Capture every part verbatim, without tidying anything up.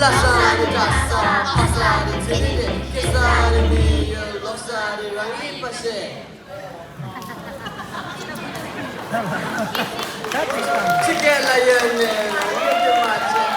ས་རེད། གྲྭ་ས་ཕ་ས་རེད། ཚེ་རིང་རེད། སྐྱེ་ས་རེད། མི་ཡུལ་ལོག་ས་རེད། རང་ཡིན་པ་ཤེས། ཕྱི་རྒྱལ་ལ་ཡོད་ནས་རང་ཡུལ་དུ་མ་བྱས།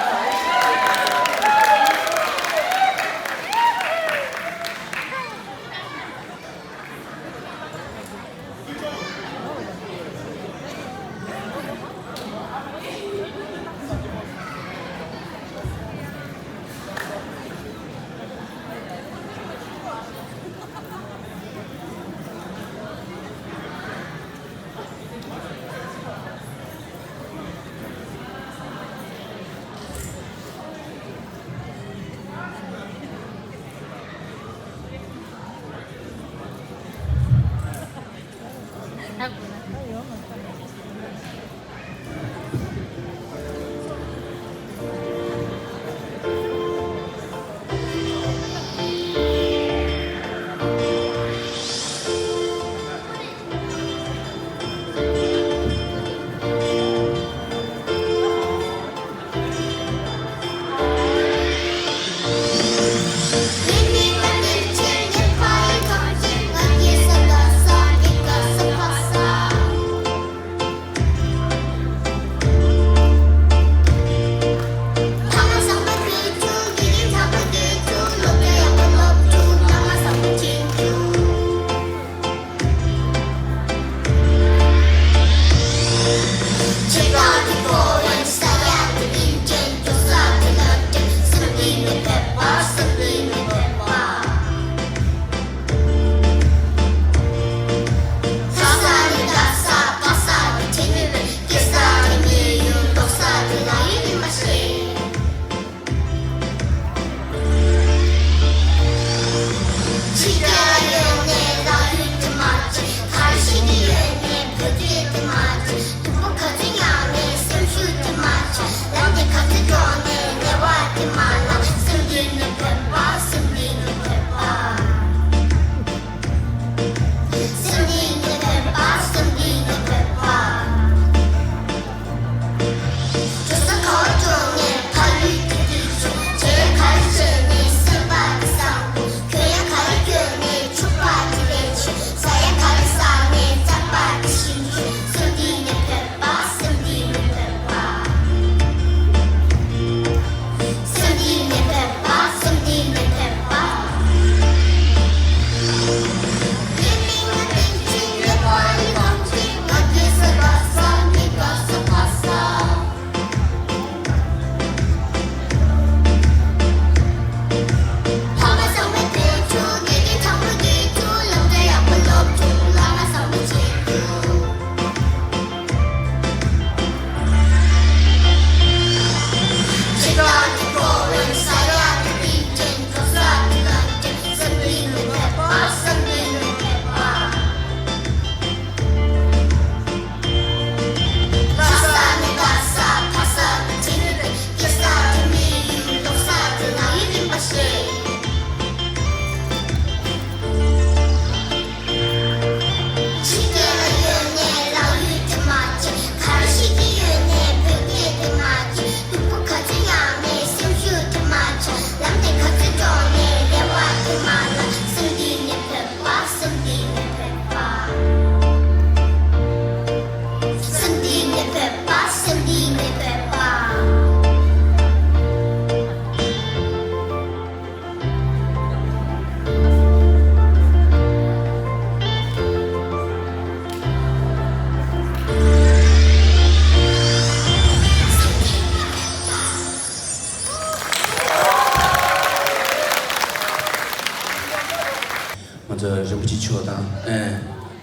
ང་ཚོ་རིན་པོ་ཆེ་མཆོག་དང་། ཨེ།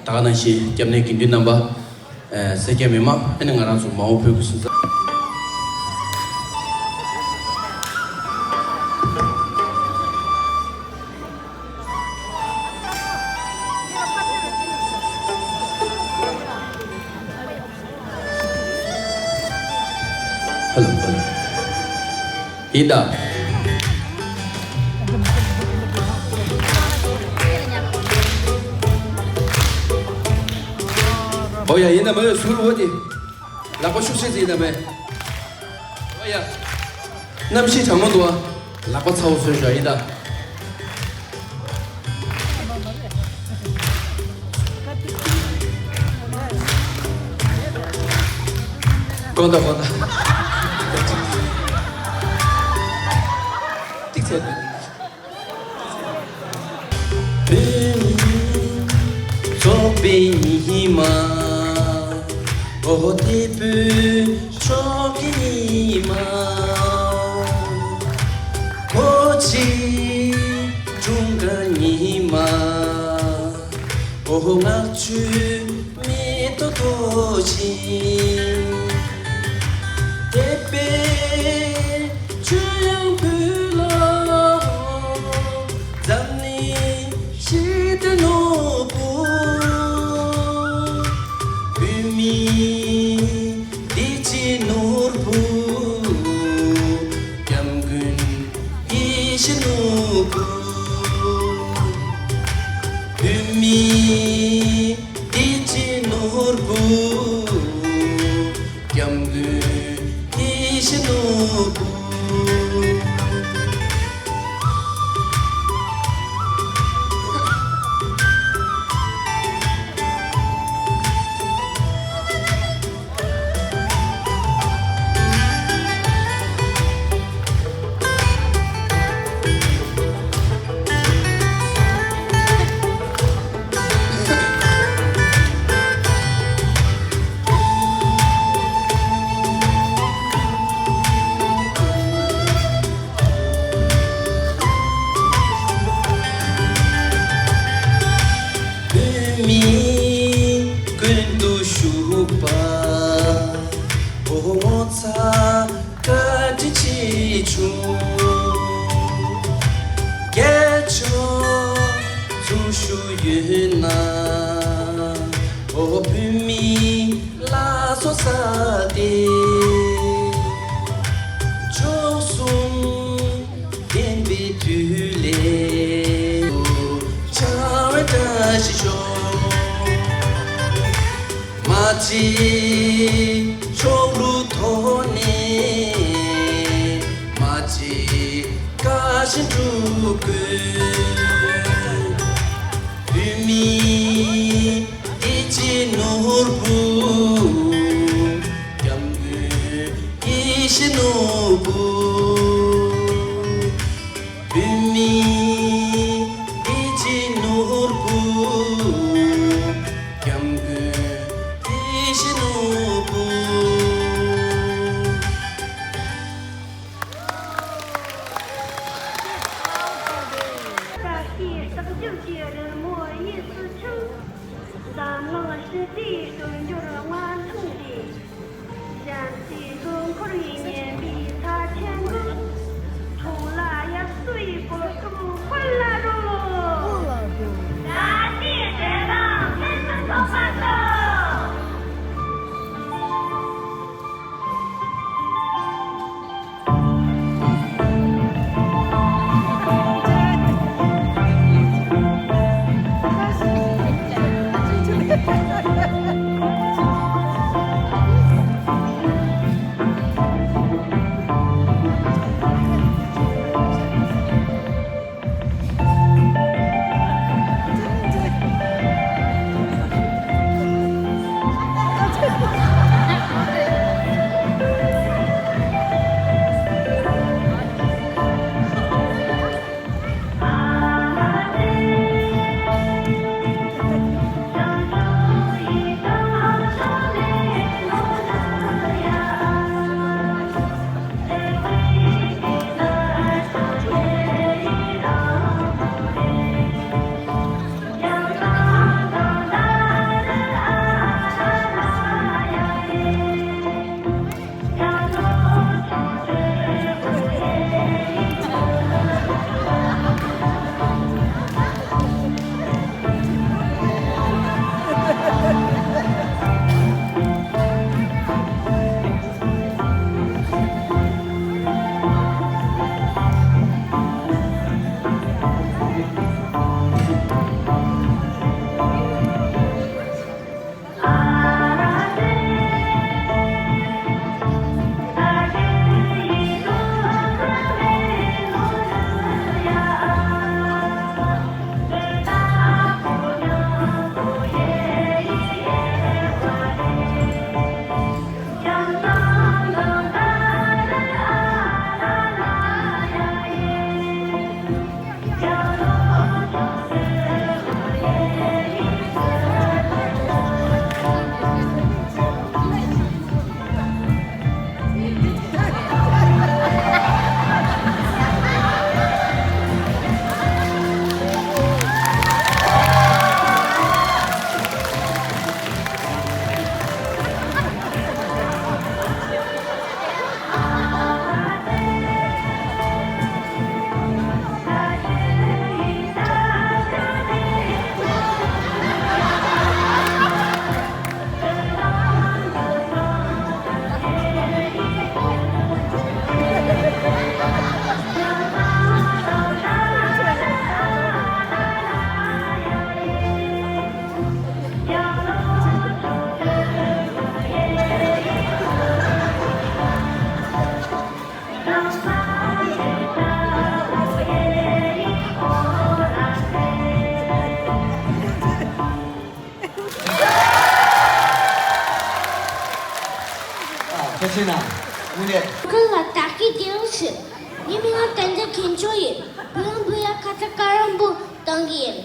ད་ག་ནང་བཞིན་སྐྱབས་གནས་དགེ་འདུན་རྣམ་པ། ཨེ། སེར་སྐྱ་མི་མང་། ཨེ་ནི་ང་རང་ཚོ་མ་འོངས་བོད་ཀྱི་སོན་རྩ། ཧེ་ལོ། ཧེ་ལོ། ཡིན་ད། ཨོ་ཡ། ཡིན་ད་མ་ཡོད་ཟུར་འོ་དེ། ལག་པ་ཤུགས་ཆེ་ཟིག་ཡིན་ད་མེད། ཨོ་ཡ། གནམ་གཤིས་གྲང་མོ་འདུག་ཨ། ལག་པ་ཚ་བོ་བཟོས་ཤོག་ཡིན་ད། དགོངས་དག་དགོངས་དག་ཏིག་ཙམ། བོད་མིའི་ཚོགས་པའི་ཉི་མ། འོ་དེ་བོད་ཕྱོགས་ཀྱི་ཉི་མ། གོ་ཆེ་འཁྲུངས་སྐར་ཉི་མ། འོ་བསྔགས་བརྗོད་མེ་ཏོག་གཏོར་ཅིང་། དད་པའི་ཆོས་དབྱངས་ཕུལ་ལོ། འཛམ་གླིང་ཞི་བདེ་ནོར་བུ། བོད་མིའི་བདེ་སྐྱིད་ནོར་བུ། སྐྱབས་མགོན་ཡིད་བཞིན་ནོར་བུ། བོད་མིའི་བདེ་སྐྱིད་ནོར་བུ། སྐྱབས་མགོན་ཡིད་བཞིན་ནོར་བུ། བོད་མི་ཀུན་ཏུ་བཞུགས་པ། འོ་ངོ་མཚར་བཀའ་དྲིན་ཆེ་ཆུང་། རྒྱལ་མཆོག་ཚུར་བཞུགས་ཡོད་ན། འོ་བོད་མི་ལ་སོགས་ས་སྟེ། མཆོག་གསུམ་བདེན་པའི་མཐུ་ལས། བྱ་བའི་བཀྲ་ཤིས་ཤོག་མ་གཅིག་ཕྱོགས་ལུ་ཐོག་ནས། མ་གཅིག་བཀའ་བཞིན་སྒྲུབ་དགོས། བོད་མི་བདེ་སྐྱིད་ནོར་བུ། སྐྱབས་མགོན་ཡིད་བཞིན་ནོར་བུ། བོད་མི་བདེ་སྐྱིད་ནོར་བུ། སྐྱབས་མགོན་ཡིད་བཞིན་ནོར་བུ། བཀྲ་ཤིས་རྟགས་བརྒྱད་ཀྱི་རོལ་མོ་གཡས་སུ་འཁྱིལ། འཛམ་གླིང་ཞི་བདེའི་སྲོལ་འབྱོར། ཁྱེད་ན་དངོས་གནས། ཁྱེད་ལ་བདག་གིས་དེ་རིང་ཞུ། ངའི་མིང་ལ་བསྟན་འཛིན་མཁས་མཆོག་ཡིན། བུ་ཡང་བུ་ཡ་ཁ་ཚ་དཀར་རོང་པོ་གཏོང་གི་ཡིན།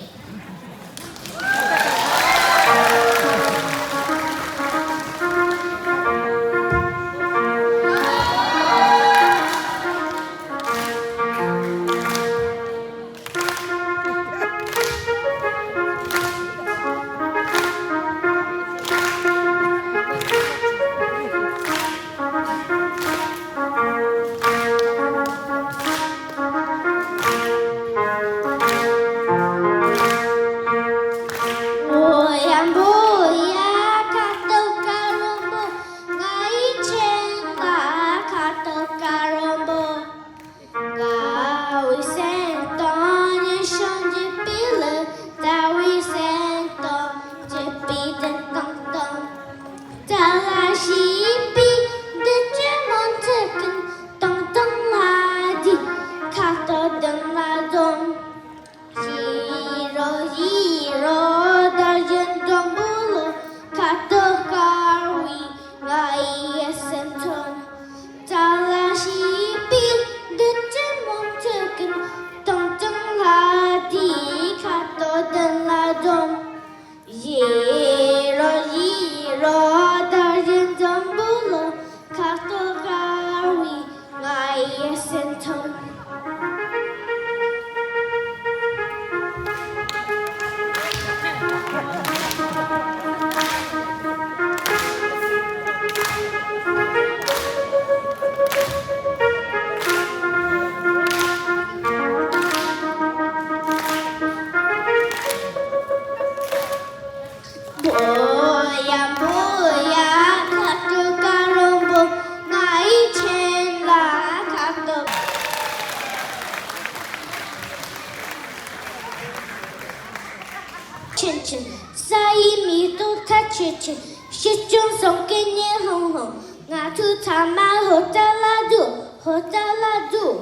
ཆེན་ཆེན། ས་ཡི་མེ་ཏོག་ཚ་ཆེ་ཆེ། ཤི་ཅུང་སོང་སྐད་སྙན་ཧོང་ཧོང་། ང་ཚོ་ཚང་མ་ཧོ་ཙ་ལ་འདུག་ཧོ་ཙ་ལ་འདུག་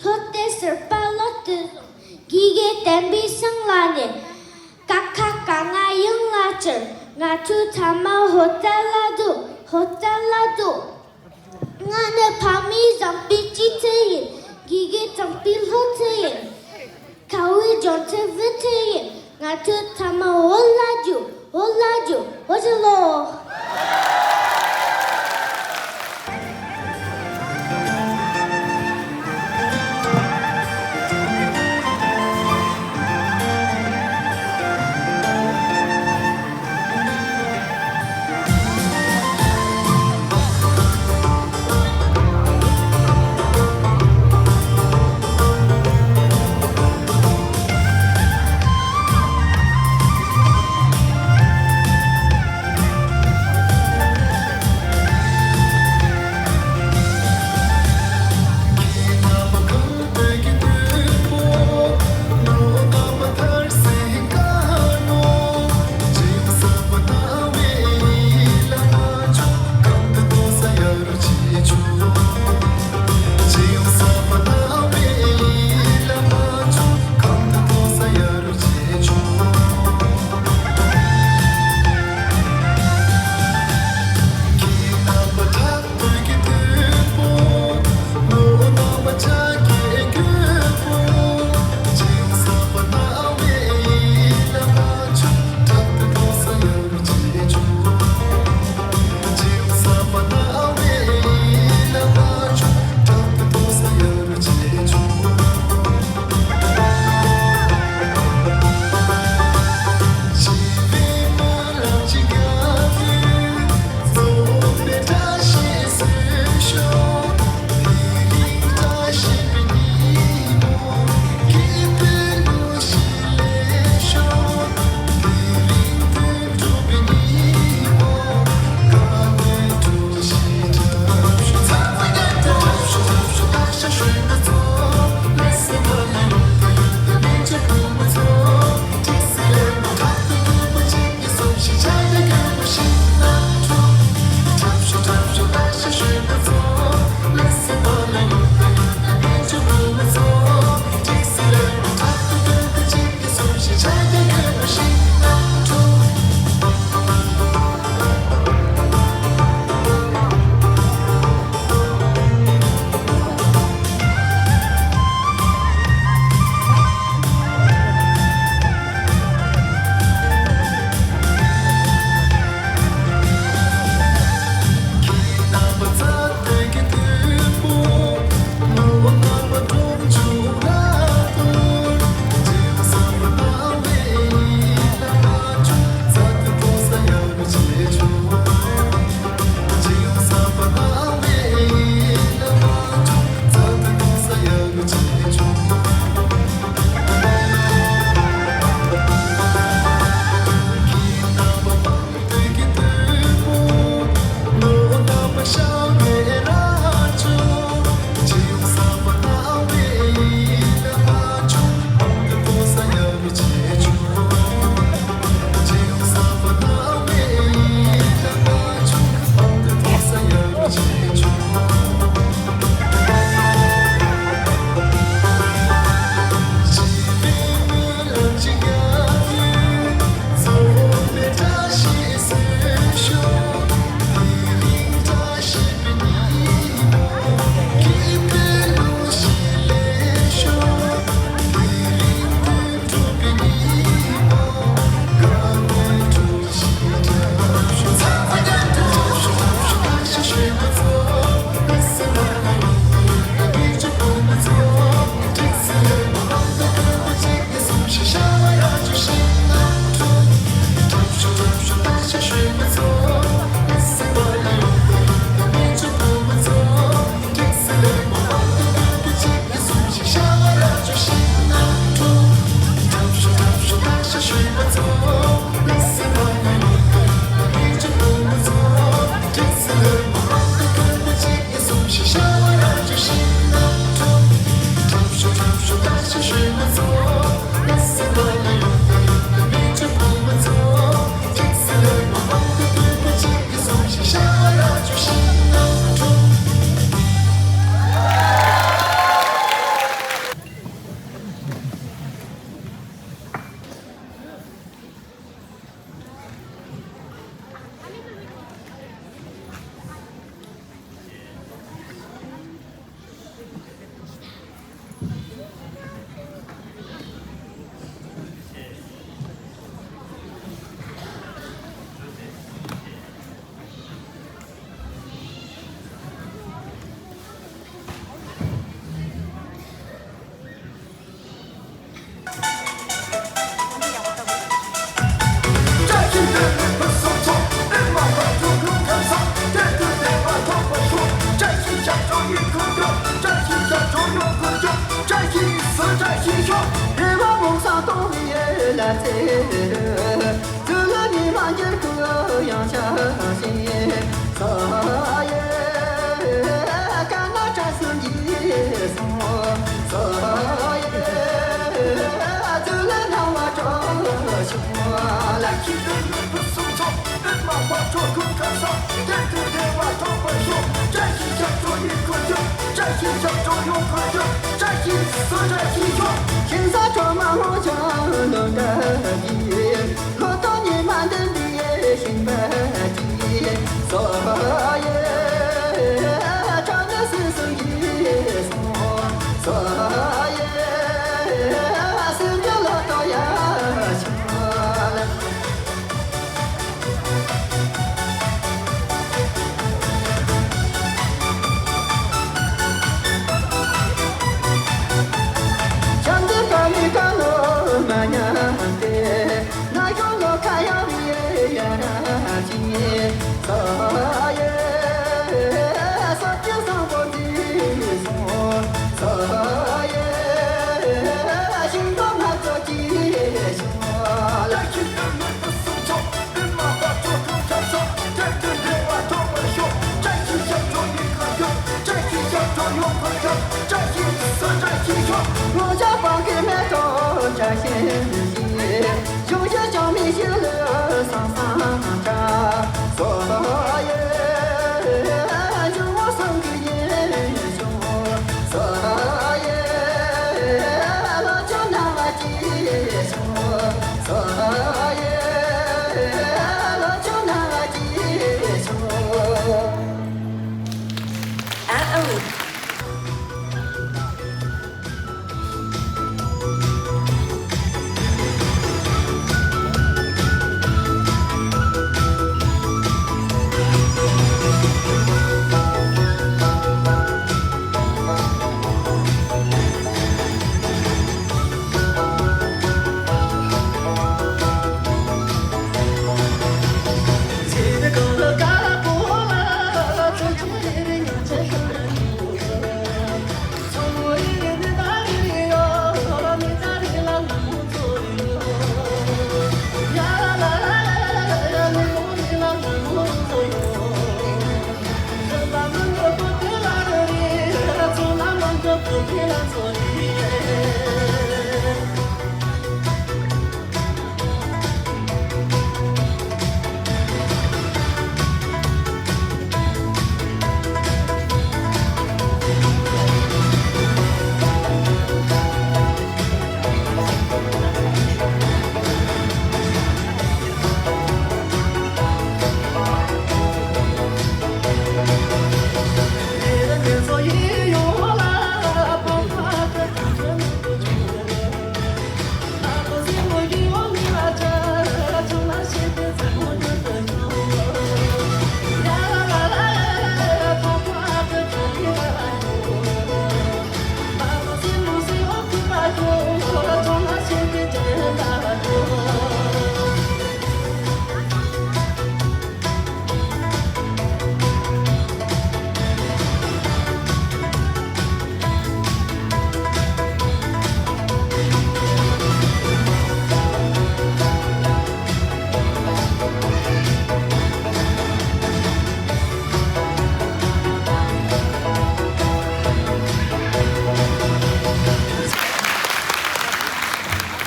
ལྷོ་སྟོད་ཟུར་པ་ལོ་སྟོད་སོང་། དགེ་རྒན་བསྟན་པའི་སང་ལ་ནས། ཀ་ཁ་ག་ང་ཡང་ལ་ཅིར། ང་ཚོ་ཚང་མ་ཧོ་ཙ་ལ་འདུག་ཧོ་ཙ་ལ་འདུག་ང་ནི་ཕ་མའི་བཟང་པོའི་སྐྱེས་ཚལ་ཡིན། དགེ་རྒན་བཟང་པོའི་ལྷོ་ཚལ་ཡིན། ཁ་བའི་ལྗོན་ཚལ་བུ་ཚལ་ཡིན། ང་ཚོ་ཚང་མ་འོ་ལ་རྒྱུ། འོ་ལ་རྒྱུ། འོ་ཞེ་ལོ།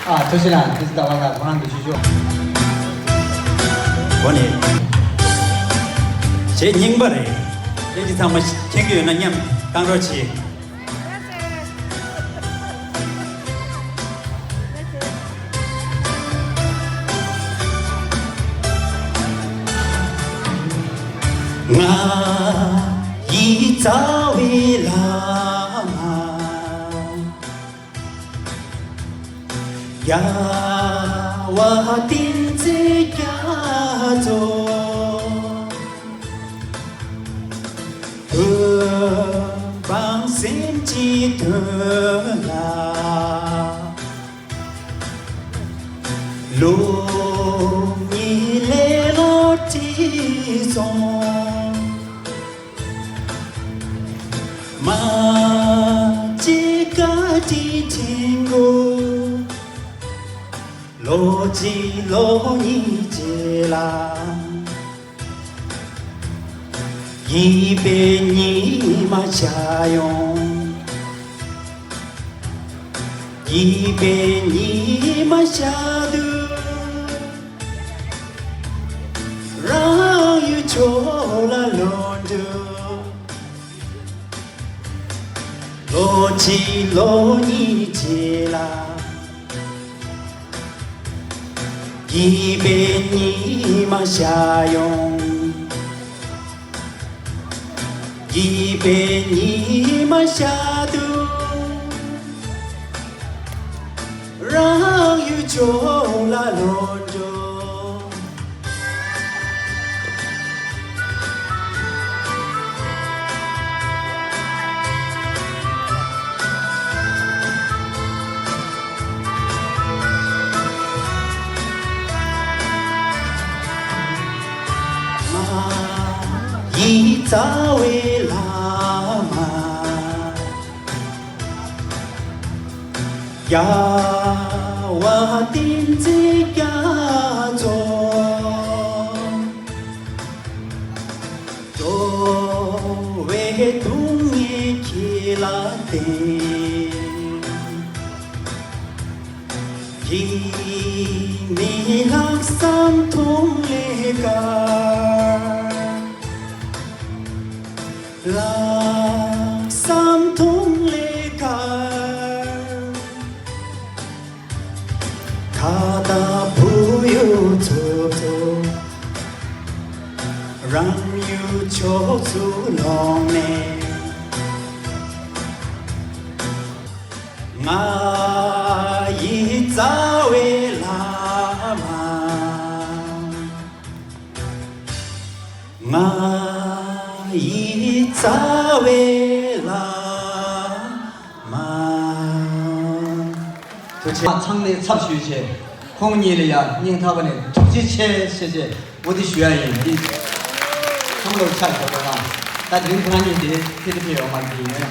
ཨ། ཐུགས་རྗེ་ཆེ། དེ་ལྟ་བ་ལ་ཁོ་རང་གི་ཤུ་ཤོ། གོ་ནས། བྱེད་རྙིང་པ་རེད། ཁྱེད་ཀྱིས་ཚང་མ་མཁྱེན་གྱི་ཡོད་ན་མཉམ་བཏང་རོགས་གྱིས། ང་ཡི་རྩ་བའི་བླ་མ། རྒྱལ་བ་བསྟན་འཛིན་རྒྱ་མཚོ། བོད་འབངས་སེམས་ཀྱི་དོན་ལ། ལོ་གཉིས་ལས་ལོ་བགྲེས་སོང་། མ་གཅིག་བཀའ་དྲིན་དྲན་དགོས། ལོ་གཅིག་ལོ་གཉིས་རྗེས་ལ། སྐྱིད་པའི་ཉི་མ་ཤར་ཡོང་། སྐྱིད་པའི་ཉི་མ་ཤར་དུས། རང་ཡུལ་ཕྱོགས་ལ་ལོག་འགྲོ། ལོ་གཅིག་ལོ་གཉིས་རྗེས་ལ། སྐྱིད་པའི་ཉི་མ་ཤར་ཡོང་། སྐྱིད་པའི་ཉི་མ་ཤར་དུས། རང་ཡུལ་ཕྱོགས་ལ་ལོག་འགྲོ། ང་ཡི་རྩ་བའི་བླ་མ། རྒྱལ་བ་བསྟན་འཛིན་རྒྱ་མཚོ། འགྲོ་བའི་སྡུག་བསྔལ་ཁྱེད་ལ་བརྟེན། སྐྱིད་ནི་ལྷག་བསམ་ཐོག་ལས་དཀར། ལྷག་བསམ་ཐོག་ལས་དཀར། ད་ལྟ་བུ་ཡུག་ཚོ་ཚོ། རང་ཡུལ་ཕྱོགས་སུ་ལོག་ནས། ང་ཡི་རྩ་བའི་བླ་མ། ང་ཡི་རྩ་བའི་བླ་མ། ཐུགས་རྗེ་ཆེ། ཚང་མའི་ཚབ་ཞུས་བྱས། ཁོང་གཉིས་ལ་ཡང་སྙིང་ཐག་པ་ནས་ཐུགས་རྗེ་ཆེ་ཞེས་བྱས་འོ་དེ་ཞུ་ཡ་ཡིན། འདི་ཚང་མ་ལོ་ཆ་ཞོག་པ་ན། ད་དེ་རིང་ཁོ་རང་གཉིས་དེ་ཕེབས་དེ་ཕེབས་ཡོང་མ་རེད། ཡིན་ནའི་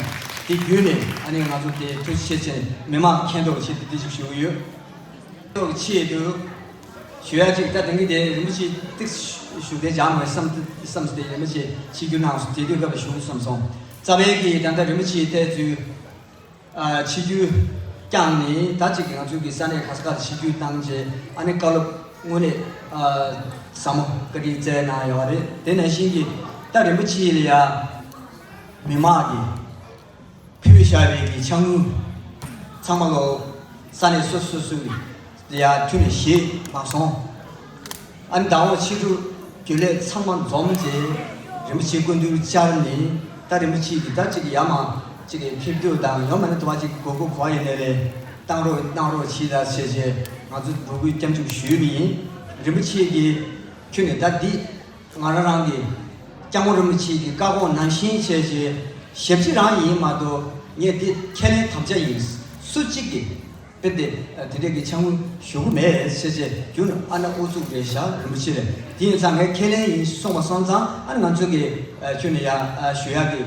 དེ་བརྒྱུད་ནས་ཨ་ནི་ང་ཚོ་དེ་ཐུགས་རྗེ་ཆེ་ཆེ་མི་མང་མཁྱེན་རྟོགས་ཆེད་དུ་འདི་ཞིག་ཞུ་གི་ཡོད། མཁྱེན་རྟོགས་ཆེད་དུ་ཞུ་ཡ་ཅིག་ད་དེང་གི་དེ་རིན་པོ་ཆེ་ཏིག་ཞུ་དེ་སྦྱང་དགོས་བསམ་བསམ་སྟེ་རིན་པོ་ཆེ་ཆིབས་བསྒྱུར་གནང་སོང་། དེ་དུས་སྐབས་ལ་ཞུ་དགོས་བསམ་སོང་། རྩ་བའི་གི་ད་ལྟ་རིན་པོ་ཆེའི་ཐད་ཚུལ། ཨ། ཆིབས་བསྒྱུར་བསྐྱངས་ནས་ད་ཅིག་ང་ཚོའི་གི་ས་གནས་ག་ས་ག་ལ་ཆིབས་བསྒྱུར་བཏང་རྗེས་ཨ་ནི་བཀའ་སློབ་དངོས་གནས་ཨ་ཟབ་མོ་བཀའ་དྲིན་སྩལ་གནང་ཡོད་རེད། དེ་ནང་བཞིན་གྱི་ད་རིན་པོ་ཆེ་ལ་ཡ་མི་མང་གིས་ཕུལ་བཞག་པའི་གི་ཕྱག་དངུལ་ཚང་མ་ལོ་ས་གནས་སོ་སོ་སོ་སོའི་ལ་ཡ་ཁྱོན་ནས་བཞེས་མ་སོང་། ཨ་ནི་ཟླ་བ་ཕྱི་དྲོ་རྒྱུན་ལས་ཚང་མ་འཛོམས་རྗེས་རིན་པོ་ཆེའི་སྐུ་མདུན་བཅར་ནས་ད་རིན་པོ་ཆེ་གིས་ད་ཅིག་ཡར་མར་ཅིག་ཕེབས་འདུག་དང་ཡང་མིན་ན་དུ་བ་ཅིག་དགོས་མཁོ་ག་ཡིན་ནའི་རེད། བཏང་རོགས་གནང་རོགས་བྱེད་ད་ཟེར་བྱས་ང་ཚོ་འབོད་སྐུལ་སྐྱབས་འཇུག་ཞུས་པ་ཡིན། རིན་པོ་ཆེ་གིས་ཁྱོན་ནས་ད་འདི་ང་རང་རང་གི་སྐྱབས་མགོན་རིན་པོ་ཆེ་གི་བཀའ་དགོངས་ནང་བཞིན་བྱས་བྱས་ཞབས་ཕྱི་རང་ཡིན་མ་གཏོགས་ངས་འདི་ཁས་ལེན་དམ་བཅའ་ཡིན། སུ་གཅིག་གིས་དཔེ་དེ་དེ་འདྲས་ཀྱི་ཕྱག་དངུལ་ཞུ་གི་མེད་ཟེར་བྱས་རྒྱུན་ཨ་ན་ཨུ་ཚུགས་རེད་བཞག་རིན་པོ་ཆེ་ལ། དེ་ཡིན་ཙང་ངས་ཁས་ལེན་ཡིན་གསུངས་པ་སོང་ཙང་ཨ་ན་ང་ཚོ་གི་ཁྱོན་ནས་ཡ་ཞུ་ཡག་གི་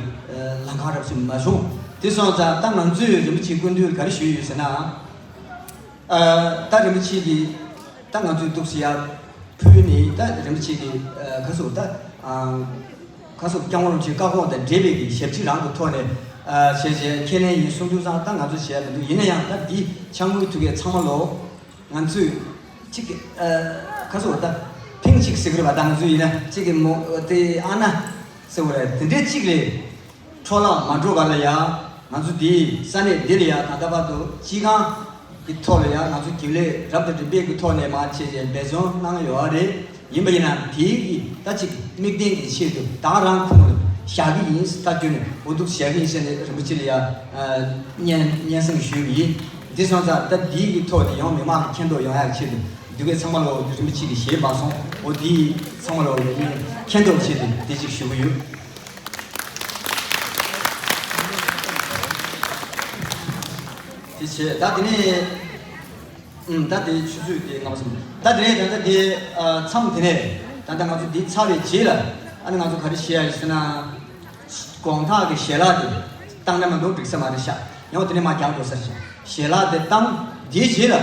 ལམ་ཁ་རབ་ཅིག་མ་བྱུང་། དེ་སོང་ཙང་ད་ང་ཚོས་རིན་པོ་ཆེའི་སྐུ་མདུན་ག་རེ་ཞུས་ཡོད་ཟེར་ན། ད་རིན་པོ་ཆེ་གིས་ད་ང་ཚོའི་འདུག་སེ་ཡ་ཕུལ་ནས་ད་རིན་པོ་ཆེ་གི་ཁ་སོ་ད། ཁ་སོ་སྐྱབས་མགོན་རིན་པོ་ཆེའི་བཀའ་དགོངས་དང་འབྲེལ་བའི་གི་ཞབས་ཕྱི་རང་གི་ཐོག་ནས་བྱས་བྱས་ཁས་ལེན་ཡིན་གསུང་དུས་ཙང་ད་ང་ཚོ་བྱས་མི་འདུག་ཡིན་ན་ཡང་ད་འདི་ཕྱག་དངུལ་ཐུག་གི་ཚང་མ་ལོ་ང་ཚོས་གཅིག་གི་ཁ་སོ་ད་ཕིང་གཅིག་ཟེར་གི་རེད་པ། ད་ང་ཚོ་ཡིན་ན་གཅིག་གི་མོ་དེ་ཨ་ན་ཟེར་བ་རེད། དེ་འདྲའི་གཅིག་ལས་འཕྲོ་བརླག་མ་འགྲོ་བ་ལ་ཡ་ང་ཚོ་འདི་ས་གནས་འདི་ལ་ཡ་ད་ལྟ་བར་དུ་སྤྱི་ཁང་གི་ཐོག་ལ་ཡ་ང་ཚོ་རྒྱུན་ལས་རབ་དང་རིམ་པས་ཀྱི་ཐོག་ནས་མར་བྱས་བྱས་འབད་བརྩོན་གནང་ཡོད་རེད། ཡིན་པ་ཡིན་ན་དེའི་གི་ད་ཅིག་དམིགས་རྟེན་གྱི་ཆེད་དུ་ད་རང་ཁོང་ལ་བཞག་གི་ཡིན། ད་སྐྱོན་ནས་འོ་འདུག་བཞག་གི་ཡིན་ཟེར་ནས་རིན་པོ་ཆེ་ལ་ཡ་སྙན་སྙན་སེང་ཞུས་པ་ཡིན། འདི་སོང་ཙང་ད་འདིའི་གི་ཐོག་ནས་ཡང་མི་མང་གི་མཁྱེན་རྟོགས་ཡོང་ཡག་ཆེད་དུ་འདི་གའི་ཚང་མ་ལོ་རིན་པོ་ཆེ་གི་ཞེས་པ་སོང་། འོ་འདི་ཚང་མ་ལོ་ཡ་མཁྱེན་རྟོགས་ཆེད་དུ་འདི་ཅིག་ཞུ་གི་ཡོད། དེ་བྱས་ད་དེ་ནས་ཨུམ་ད་དེ་ཆུ་ཚོད་དེ་ལྔ་པ་སོང་། ད་དེ་ནས་ད་ལྟ་དེ་མཚམས་དེ་ནས་ད་ལྟ་ང་ཚོ་འདི་ཚར་བའི་རྗེས་ལ་ཨ་ནི་ང་ཚོ་ག་རེ་བཤད་ཡ་ཡིན་ཟེར་ན། དགོང་དག་གི་ཞལ་ལག་དེ་བཏང་ན་མ་གཏོགས་འགྲིག་ས་མ་རེད་ཤག་ཡང་དེ་ནས་མ་རྒྱག་དགོས་ས་རེད་ཤག་ཞལ་ལག་དེ་བཏང་དེའི་རྗེས་ལ།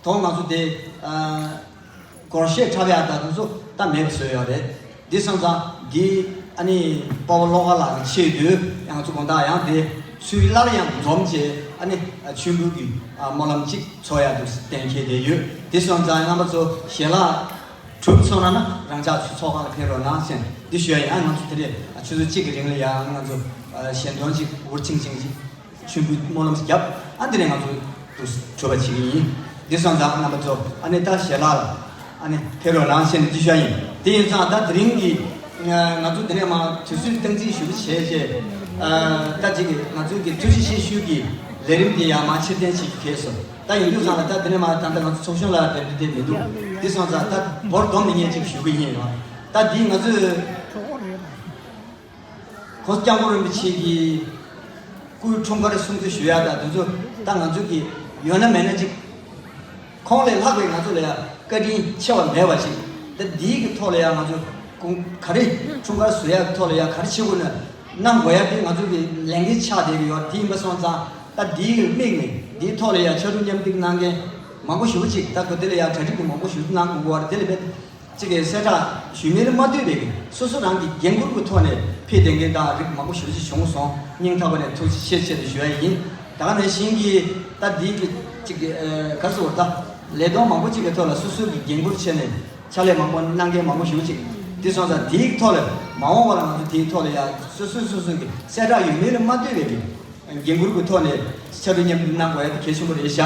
དོ་ང་ཚོ་དེ་སྒོར་གཞས་འཁྲབ་ཡག་དང་དེ་ཚོ་ད་མེད་པ་བཟོས་ཡོད་རེད། འདི་སོང་ཙང་འདི་ ཨ་ནི་སྤོ་བོ་བློ་དགའ་ལགས་ཆེད་དུ་ཡང་ཚུ་དགོང་དག་ཡང་དེ་ཚུར་སླར་ཡང་འཛོམས་བྱས། ཨ་ནི་མཆོད་འབུལ་གྱི་སྨོན་ལམ་གཅིག་ཚོགས་ཡག་ཏུ་གཏན་འཁེལ་བསྡད་ཡོད། དེ་སོང་ཙང་རྣམ་པ་ཚོ་ཞལ་ལག་གྲུབ་སོང་ན་ན་རང་ཅག་ཚོགས་ཁང་ལ་ཕེབས་རོགས་གནང་ཞེས་འདི་ཞུ་ཡ་ཡིན། ཨ་ང་ཚོ་དེ་རེད། ཆུ་ཚོད་གཅིག་གི་རིང་ལ་ཡང་ང་ཚོ་ཞལ་འདོན་གཅིག་འུར་ཆིང་ཆིང་གཅིག་མཆོད་འབུལ་སྨོན་ལམ་ཞིག་བརྒྱབ། ཨ་འདི་ནས་ང་ཚོ་དུ་གྲུབ་པ་བྱེད་ཀྱི་ཡིན། འདི་སོང་ཙང་རྣམ་པ་ཚོ་ཨ་ནི་ད་ཞལ་ལག་ལ་ཨ་ནི་ཕེབས་རོགས་གནང་ཞེས་ནས་འདི་ཞུ་ཡ་ཡིན། དེ་ཡིན་ཙང་ད་དེ་རིང་གི་ང་ཚོ་འདི་ནས་མ་དུས་ཚོད་སྟངས་འཛིན་ཞུ་བ་བྱས་རྗེས། ད་ཅིག་ང་ཚོའི་གི་ཐུགས་རྗེ་ཆེ་ཞུ་གི་ལས་རིམ་དེ་ཡང་མ་ཕྱིར་འཐེན་བྱེད་རྒྱུ་གལ་སོང་། ད་ཡིན་དུས་ཙང་ལ་ད་འདི་ནས་མ་ད་ལྟ་ང་ཚོ་ཚོགས་གཞོན་ལ་དེ་འདྲ་དེ་མི་འདུག་འདི་སོང་ཙང་ད་འབོར་སྡོམ་ནས་ངས་ཅིག་ཞུ་གི་ཡིན་རོགས། ད་འདི་ང་ཚོས་ཁོང་སྐྱབས་མགོན་རིན་པོ་ཆེ་གི་སྐུའི་འཁྲུངས་སྐར་སྲུང་བརྩི་ཞུ་ཡ་ད་དེ་ཚོ་ད་ང་ཚོ་གི་ཡོད་ན་མེད་ན་ཅིག་ཁོང་ལས་ལྷག་པའི་ང་ཚོ་ལ་ཡ་བཀའ་དྲིན་ཆེ་བ་མེད་པ་ཞིག་ད་འདིའི་གི་ཐོག་ལ་ཡ་ང་ཚོ་ག་རེ་འཁྲུངས་སྐར་བཟོ་ཡ་གི་ཐོག་ལ་ཡ་ག་རེ་བྱེད་དགོས་ན་གནང་དགོས་ཡ་དེ་ང་ཚོ་གི་ལས་འགན་ཆགས་བསྡད་ཀྱི་ཡོད། དེ་ཡིན་པ་སོང་ཙང་ད་འདིའི་གི་དམིགས་ནས་འདིའི་ཐོག་ལ་ཡ་ཕྱག་རོགས་མཉམ་འདེགས་གནང་མཁན་མང་པོ་ཞེ་པོ་ཅིག་ད་གོ་དེ་ལ་ཡ་གྲ་སྒྲིག་གི་མང་པོ་ཞེ་པོ་ཅིག་གནང་དགོས་ཀྱི་ཡོད་རེད། དེ་ལ་བས། གཅིག་གིས་གསལ་བསྒྲགས་ཞུས་མིན་ལ་མ་ལྟོས་པའི་སོ་སོ་རང་གི་འགན་ཁུར་གྱི་ཐོག་ནས་ཕེབས་བསྡད་མཁན་དང་རིགས་མང་པོ་ཞེ་པོ་ཅིག་བྱུང་སོང་། སྙིང་ཐག་པ་ནས་ཐུགས་རྗེ་ཆེ་ཆེ་ཞུ་ཡ་ཡིན། ད་ག་ནང་བཞིན་གྱི་ད་འདིའི་གི་གཅིག་གི་ཨ་ག་རེ་ཟེར་དགོས་རེད། ད་ལས་དོན་མང་པོ་ཅིག་གི་ཐོག་ལ་སོ་སོ་གི་འགན་ཁུར་བྱས་ནས་ཕྱག་ལས་མང་པོ་གནང་མཁན་མང་པོ་ཞེ་པོ་ཅིག་འདི་སོང་ཙང་དེའི་ཐོག་ལ་མ་འོངས་པ་ལ་ང་ཚོ་དེའི་ཐོག་ལ་ཡང་སོ་སོ་སོ་སོ་གི་གསལ་བསྒྲགས་ཡོད་མིན་ལ་མ་ལྟོས་པའི་གི་འགན་ཁུར་གྱི་ཐོག་ནས་ཕྱག་རོགས་མཉམ་འདེགས་གནང་དགོས་ཡ་དེ་གལ་ཆེན་པོ་རེད་ཤག་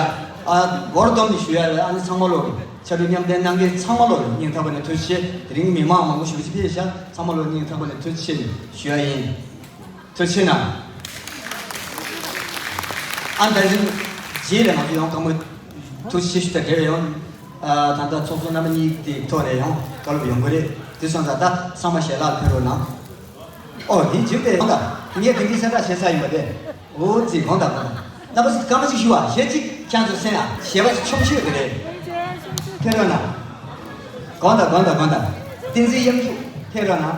ཨ་སྒོར་སྡོམ་ནས་ཞུ་ཡ་ལ་ཨ་ནི་ཚང་མ་ལོག་གི་ཕྱག་རོགས་མཉམ་འདེགས་གནང་མཁན་ཚང་མ་ལོག་ལ་སྙིང་ཐག་པ་ནས་ཐུགས་རྗེ་ཆེ། དེ་རིང་མི་མང་མང་པོ་ཞེ་པོ་ཅིག་ཕེབས་ཤག་ཚང་མ་ལོག་ལ་སྙིང་ཐག་པ་ནས་ཐུགས་རྗེ་ཆེ་ཞུ་ཡ་ཡིན། ཐུགས་རྗེ་ཆེ་གནང་། ཨ་ད་རིང་རྗེས་ལ་ང་ཚོ་ཡང་དཀའ་མོ་ཐུགས་རྗེ་ཆེ་ཞུ་ད་འབྲེལ་བ་ཡོང་། ཨ་ད་ལྟ་ཚོགས་གཙོ་རྣམ་པ་གཉིས་དེ་ཐོག་ནས་ཡང་བཀའ་སློབ་ཡོང་གི་རེད། དེ་སོང་ཙང་ད་ཚང་མ་ཞལ་ལག་ཕེབས་རོགས་གནང་། ཨོ་དེ་འཇིག་དེ་གང་ལྟར་ངས་དེང་གི་གསལ་བསྒྲགས་བྱེད་ས་ཡིན་པ་དེ། འོ་ཙི་གང་ལྟར་གང་ལྟར་རྣམ་པ་ཚོ་སྐར་མ་གཅིག་ཞུ་བ་ཞེ་གཅིག་ཁྱེད་ཚོ་སེམས་ཨ་ཞེ་བ་ཆུང་ཤོས་དེ་རེད། ཕེབས་རོགས་གནང་། གང་ལྟར་གང་ལྟར་གང་ལྟར་བསྟན་འཛིན་གཡང་འཇུག་ཕེབས་རོགས་གནང་།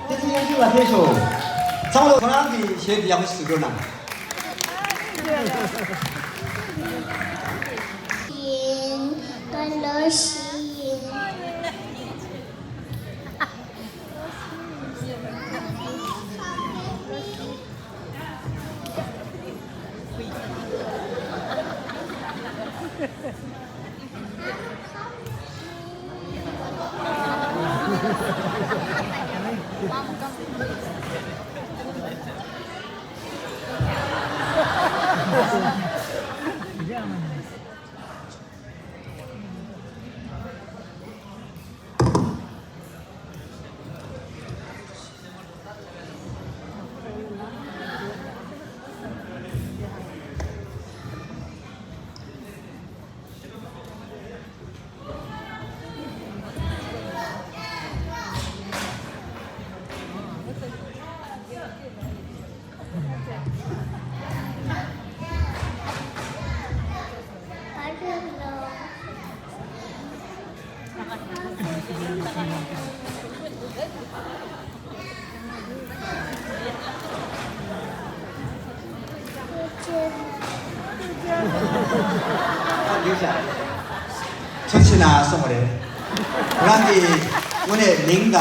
བསྟན་འཛིན་གཡང་འཇུག་ལགས་ཕེབས་ཤོག་ཚང་མ་ལོ་ཁོ་རང་གི་གཞས་དེ་ཡག་པོ་ཞིག་གཟིགས་རོགས་གནང་། ཡིན། ང་ལོ་བཞི་ཡིན། ཐུགས་རྗེ་གནང་གསུངས་པ་རེད། ཁོ་རང་གི་དངོས་གནས་མིང་དང་།